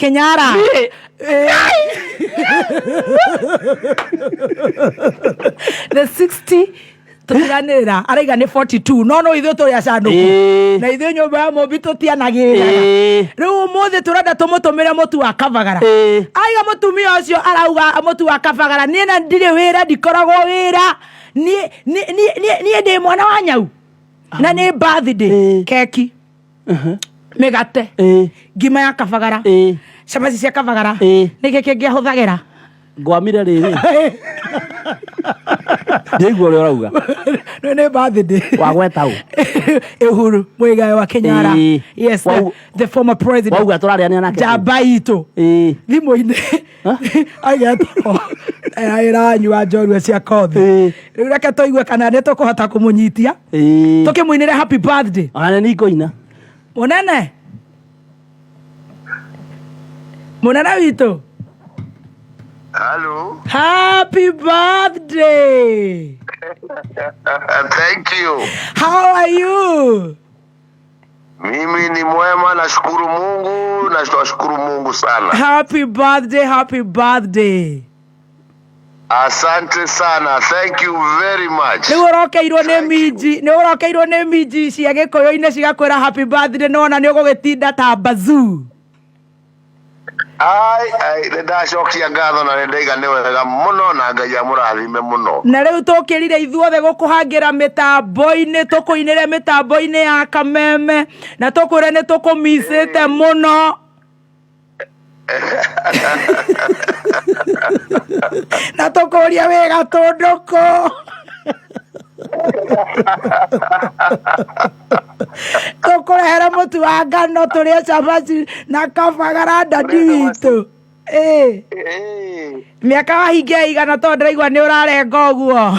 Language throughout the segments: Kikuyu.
Kinyara. Niĩ? The 60 tũtiranĩrĩra araiga nĩ 42 no no ithuĩ tũrĩ acanũku. Na ithuĩ nyũmba ya mũmbi tũtianagĩrĩra. Rĩu ũmũthĩ tũrenda tũmũtũmĩre mũtu wa kabagara. Aiga mũtumia ũcio arauga mũtu wa kabagara, niĩ na ndirĩ wĩra, ndikoragwo wĩra, niĩ niĩ- niĩ- niĩ- niĩ ndĩ mwana wa nyau na nĩ birthday. Keki, mĩgate, ngima ya kabagara, cabaci cia kabagara. Nĩkĩ kĩngĩ ahũthagĩra? Ngwamire rĩrĩ, ndiaigua ũrĩa ũrauga. Nĩ birthday. Wagweta ũ? Uhuru Muigai wa Kenyatta. Yes, the former president. Wauga tũrarĩanĩra nake. Njamba itũ. Thimũ-inĩ agetwo ĩranyua njorua cia kothi. Rĩu reke tũigue kana nĩ tũkũhota kũmũnyitia tũkĩmũinĩre happy birthday. Ona nĩ ngũina. Mũnene, mũnene witũ. Hello. Happy birthday. Thank you. How are you? Mimi ni mwema, nashukuru Mungu na tunashukuru Mungu sana. Happy birthday, happy birthday. Asante sana. Thank you very much. Rĩu ũrokeirwo nĩ minji, nĩ ũrokeirwo nĩ minji cia gĩkũyũ-inĩ cigakwĩra happy birthday, nĩwona nĩ ũgũgĩtinda ta bazuu. Ai ai, nĩ ndacokia ngatho na nĩ ndaiga nĩ wega mũno na Ngai amũrathime mũno. Na rĩu tũkĩrire ithuothe gũkũhangĩra mĩtambo-inĩ, tũkũinĩre mĩtambo-inĩ ya kameme na tũkwĩre nĩ tũkũmicĩte mũno na tũkũria wĩ gatũndũkũ. Tũkũrehera mũtu wa ngano tũrĩe cabaci na kabagara ndadi witũ. Ĩĩ. Mĩaka wahingia igana tondũ ndĩraigua nĩ ũrarenga ũguo.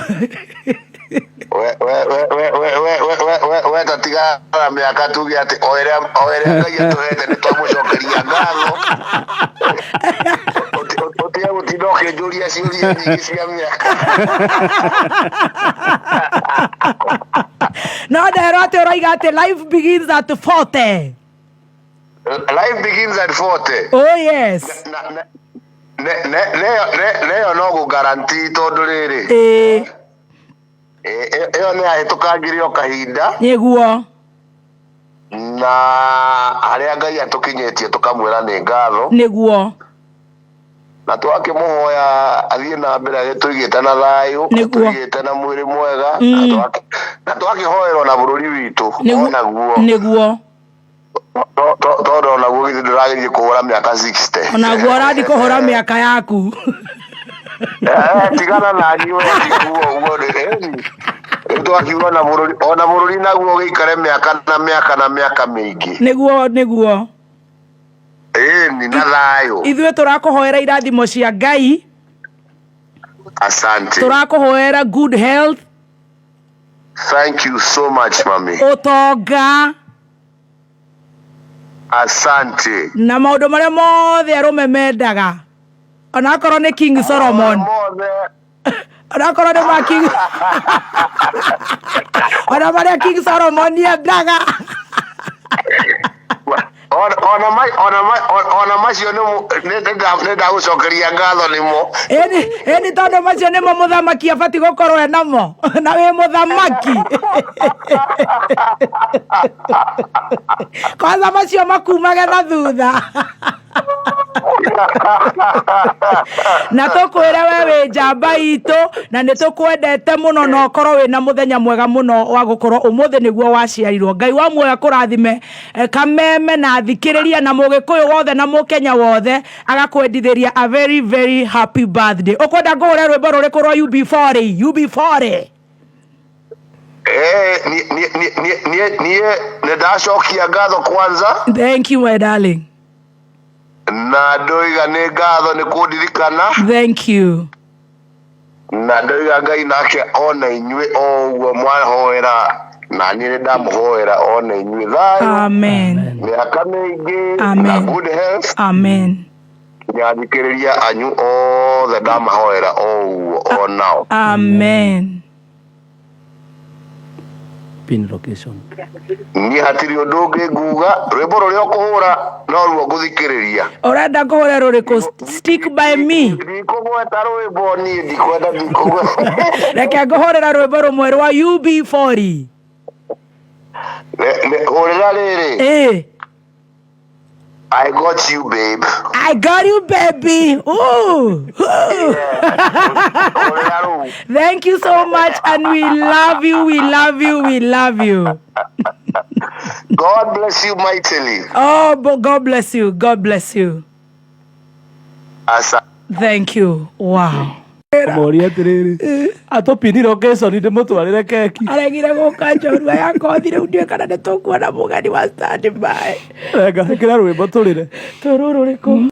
We we we we we we we we we we tatigana mĩaka tuge atĩ o ĩrĩa Ngai atũhete nĩ twamũcokeria ngatho. Ũtige gũtinda ũkĩnjũria ciũria nyingĩ cia mĩaka. No nderwo atĩ ũroiga atĩ life begins at 40. Life begins at 40. Oh yes. Na neyo no gũ-guarantee tondũ rĩrĩ, ĩyo nĩ yahĩtũkangire o kahinda. Na harĩa Ngai atũkinyĩtie tũkamwĩra nĩ ngatho. Na twakĩmũhoya athiĩ na mbere agĩtũigĩte na thayũ, atũigĩte na mwĩrĩ mwega, na twakĩhoera na bũrũri witũ onaguo. Tondũ onaguo githĩ ndũragĩthiĩ kũhũra mĩaka 60? Onaguo ũrathiĩ kũhũra mĩaka yaku. Eh, tigana na niĩ we, tiguo ũguo ĩni. Rĩu twakiuga ona bũrũri, ona bũrũri naguo ũgĩikare mĩaka na mĩaka na mĩaka mĩingĩ. Nĩguo. Ĩni, na thayũ. Ithuĩ tũrakũhoera irathimo cia Ngai. Asante. Tũrakũhoera good health. Thank you so much, mami. Ũtonga. Asante. Na maũndũ marĩa mothe arũme mendaga, onakorwo nĩ King Solomon. Mothe. Onakorwo nĩ ma King, ona marĩa King Solomon endaga. Ona macio nĩ ndagũcokeria ngatho nĩmo. Ĩni, tondũ macio nĩmo mũthamaki abatiĩ gũkorwo enamo na wĩ mũthamaki. Kwanza macio makumage na thutha. Na tũkwĩre we wĩ njamba itũ na nĩ tũkwendete mũno, na ũkorwo wĩna mũthenya mwega mũno wa gũkorwo ũmũthĩ nĩguo waciarirwo. Ngai wa muoyo akũrathime. Kameme na thikĩrĩria na mũgĩkũyũ wothe na mũkenya wothe agakwendithĩria a very very happy birthday. Ũkwenda ngũhũre rwĩmbo rũrĩkũ rwa UB40? UB40. Eh, niĩ nĩ ndacokia ngatho kwanza. Thank you, my darling. Na ndoiga nĩ ngatho nĩ kũndirikana. Thank you. Na ndoiga Ngai nake ona inyuĩ o ũguo mwahoera na niĩ nĩ ndamũhoera ona inyuĩ thayũ. Amen. Mĩaka mĩingĩ Amen. na good health. Amen. Nyathikĩrĩria anyu othe ndamahoera o ũguo o nao. Amen. Pin location. Niĩ hatirĩ ũndũ ũngĩ nguga, rwĩmbo rũrĩa ũkũhũra noruo ngũthikĩrĩria. Ũrenda ngũhũre rũrĩkũ? Stick by me. Ndikũgweta rwĩmbo niĩ, ndikwenda, ndikũgweta. Reke ngũhũrĩra rwĩmbo rũmwe rwa UB40. Hũrĩra rĩrĩ. Ĩ. I got you, babe. I got you, baby. Ooh. Ooh. Hũrĩra rũu. Thank you so much, and we love you, we love you, we love you. God bless you mightily. Oh, but God bless you. God bless you. Asa. Thank you. Wow. Moria atiriri, atũpini location ndĩmũtwarĩre keki. Aregire gũka njorua ya kothi, rĩu ndiũĩ kana nĩ tũkuona mũgeni wa stand by. Renga, ĩkĩra rwĩmbo tũrĩre. Tũrũ rũrĩkũ?